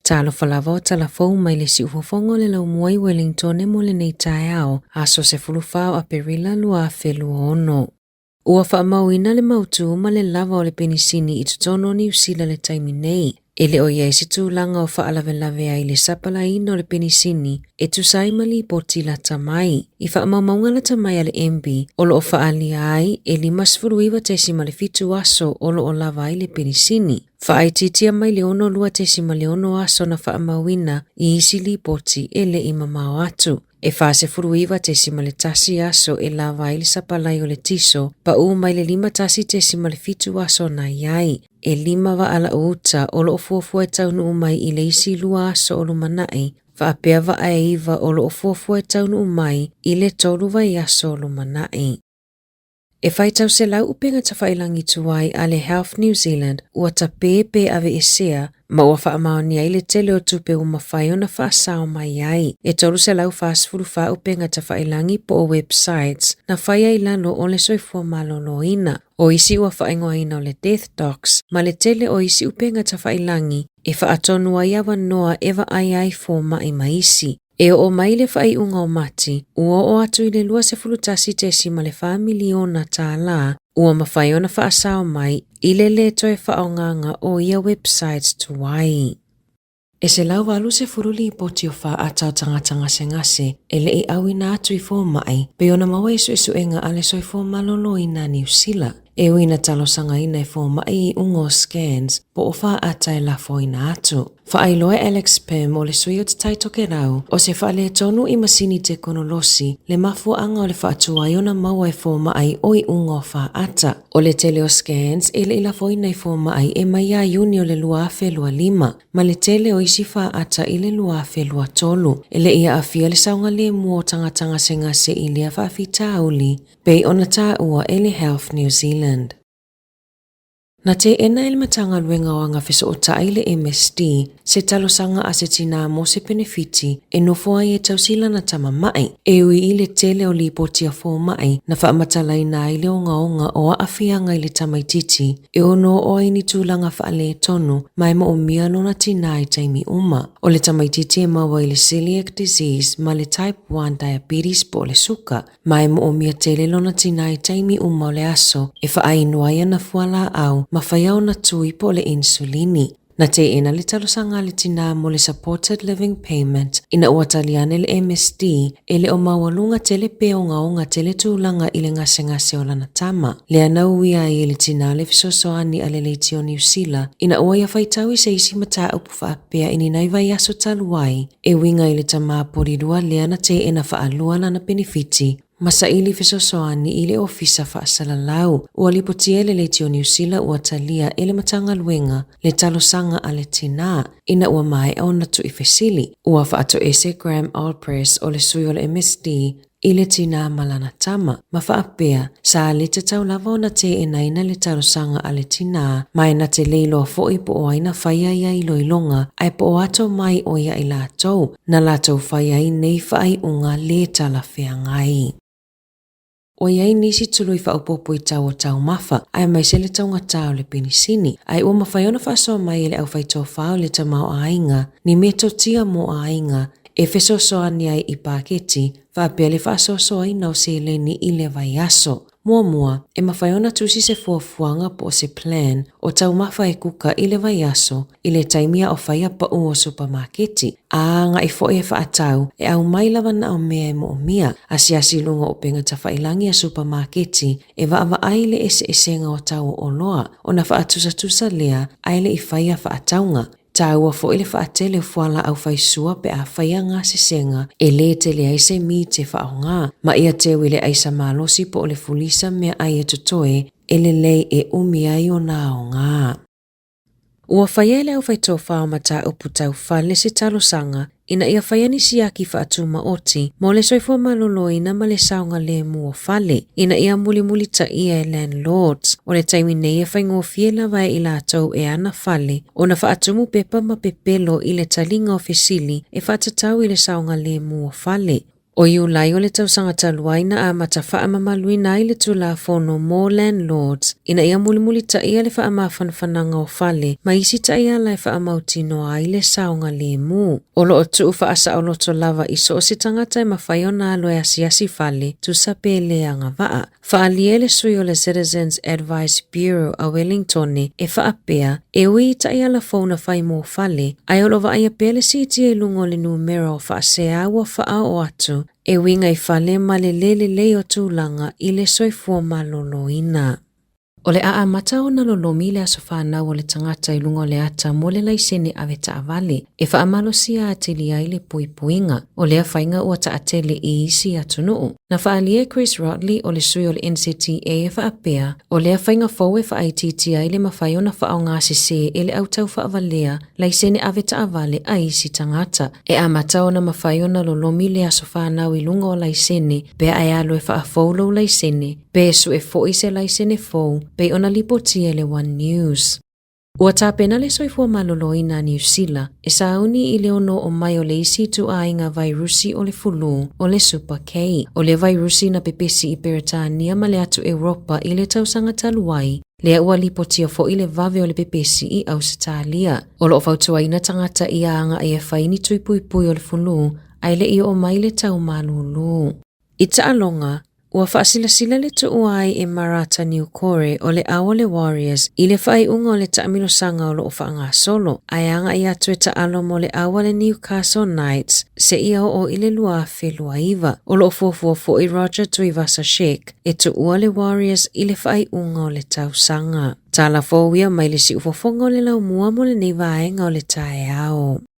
Talofa lava o tala fou mai le siufofoga o le laumua i Wellingtone mo lenei taeao, aso 14 o Aperila 2026. Ua faamauina le mautu ma le lava o le penisini i totonu o Niu Sila le taimi nei. E le o i ai se tulaga o faalavelave ai le sapalaiina o le penisini e tusa ai ma lipoti lata mai. I faamaumauga lata mai a le MB, o lo o faaalia ai e 59.7 aso o lo o lava ai le penisini. Faaitiitia mai le 62.6 aso na faamauina i isi lipoti e le i mamao atu. E 49.1 aso e lava ai le sapalai o le tiso, pau mai le 51.7 aso na i ai. E lima vaa lau uta o lo o fuafua e taunuu mai i le isi 2 aso o lumanai, faapea vaa e 9 o lo o fuafua e taunuu mai i le 3 vaiaso o lumanai. E faitau selau upega tafailangi tuai a le Health New Zealand ua tapē pe aveesea ma ua faamaonia ai le tele o tupe ua mafai ona faasao mai ai. E 344 upega tafailangi po o websites na faia i lalo o le soifua maloloina. O isi ua faaigoaina o le Death Docs ma le tele o isi upega tafailangi e faatonu ai avanoa e vaai ai fomai ma isi. E oo mai le faaiuga o Mati, ua oo atu i le $21.4 miliona tālā ua mafai ona faasao mai i le lē toe faaaogaga o ia websites tuai. E 180 lipoti o faata o tagata gasegase e le i auina atu i fomai pei ona maua i suesuega a le Soifua Maloloina a Niu Sila. E ui na talosagaina e fomai i iuga o scans po o faata e lafoina atu. Faailoa e Alex Pym o le sui o Te Tai Tokerau o se faaletonu i masini tekonolosi le mafuaaga o le faatuai ona maua e fomai o iuga o faata. O le tele o scans e le i lafoina i fomai e mai ia Iuni o le 2025 ma le tele o isi faata i le 2023. E le i aafia le saogalemu o tagata gasegase i lea faafitauli pei ona taua e le Health New Zealand. Na teena e le Matagaluega o Agafesootai le MSD se talosaga a se tinā mo se penefiti e nofo ai e tausi lana tama maʻi, e ui i le tele o lipoti a fomai na faamatalaina ai le ogaoga o aafiaga i le tamaitiiti e ono oo ai ni tulaga faaletonu ma e moomia lona tinā i taimi uma. O le tamaitiiti e maua i le celiac disease ma le type 1 diabetes po o le suka, Ma e moomia tele lona tinā i taimi uma o le aso e faainu ai ana fualaau ma faia ona tui po o le insulini. Na teena le talosaga a le tinā mo le Supported Living Payment ina ua tali ane le MSD e le o maualuga tele pe ogaoga tele tulaga i le gasegase o lana tama. Lea na uia ai e le tinā le fesoasoani a le Leitio o Niu Sila ina ua ia faitau i se isi mataupu faapea i ni nai vaiaso talu ai e uiga i le tamā polilua lea na teena faalua lana penefiti ma saili fesoasoani i le Ofisa Faasalalau. Ua lipotia e le Leitio o Niu Sila ua talia e le Matagaluega le talosaga a le tinā ina ua maea ona tuifesili. Ua faatoese Graham Allpress o le sui o le MSD i le tinā ma lana tama, ma faapea, sa le tatau lava ona teenaina le talosaga a le tinā, ma e na te le iloa foi po o ai na faia ia iloiloga, ae po o ato mai o ia i latou, na latou fai ai nei faaiuga le talafeagai. Ua i ai nisi tului faaopoopo i tau o taumafa, aemaise le taugatā o le penisini, ae ua mafai ona faasoa mai e le aufaitofa o le tamaoaiga ni metotia mo aiga e fesoasoani ai i paketi faapea le faasoasoaina o seleni i le vaiaso. Muamua, e mafai ona tusi se fuafuaga po o se plan o taumafa e kuka i le vaiaso i le taimi a o faia pau o supamaketi, a agai foi e faatau e aumai lava na o mea e moomia. Asiasi i luga o upega tafailangi a supamaketi e vaavaai i le eseesega o tau o oloa ona faatusatusa lea ae le i faia faatauga. Taua foi le faatele o fualaau faisua pe a faia gasesega e lē tele ai se mite faaaoga, ma ia teu i le aisa malosi po o le fulisa meaai e totoe e lelei e umi ai ona aoga. Ua faia e le aufaitofa o mataupu tau fale se talosaga ina ia faia ni siaki faatumaoti mo le soifua maloloina ma le saogalemu o fale, ina ia mulimulitaia e landlords. O le taimi nei e faigofie lava e i latou e ana fale ona faatumu pepa ma pepelo i le taliga o fesili e faatatau i le saogalemu o fale. O Iulai o le tausaga talu ai na amata faamamaluina ai le Tulafono mo Landlords ina ia mulimulitaia le faamafanafanaga o fale ma isi taiala e faamautinoa ai le saogalemu. O lo o tuu faasaoloto lava i so o se tagata e mafai ona alu e asiasi fale, tusa pe le agavaa. Faaalia le sui o le Citizens Advice Bureau a Wellingtone e faapea, e ui i taiala fou na fai mo fale, ae o lo o vaaia pea le siitia i luga o le numera o faasea ua faaoo atu e uiga i fale ma le le lelei o tulaga i le soifua maloloina. O le a amata ona lolomi le aso fanau o le tagata i luga o le ata mo le laisene ave taavale e faamalosia atili ai le puipuiga. O lea faiga ua taatele i isi atunuu. Na faaalia e Chris Rotley o le sui o le NZTA e faapea, o lea faiga fou e faaitiitia ai le mafai ona faaaoga sese e le au taufaavalea laisene ave taavale a isi tagata. E amata ona mafai ona lolomi le aso fanau i luga o laisene pe a e alu e faafou lou laisene, pe sue foi se laisene fou, pei ona lipotia e le One News. Ua tapena le soifua maloloina a Niu Sila e sauni i le ono oo mai o le isi ituaiga vairusi o le fulu, o le Super K. O lea vairusi na pepesi i Peretania ma le atu Europa i le tausaga talu ai, lea ua lipotia foi le vave o le pepesi i Ausetalia. O lo o fautuaina tagata ia agai e fai ni tui puipui o le fulu ae le i oo mai le tau malūlū. I taaloga, ua faasilasila le tuua ai e Marata Niukore o le ao o le Warriors i le faaiuga o le taamilosaga o lo o faagasolo, ae agai atu e taalo mo le ao a le Newcastle Knights seia oo i le 2029. O lo o fuafua foi Roger Tuivasa-Sheck e tuua le Warriors i le faaiuga o le tausaga. Tala fou ia mai le siufofoga o le laumua mo lenei vaega o le taeao.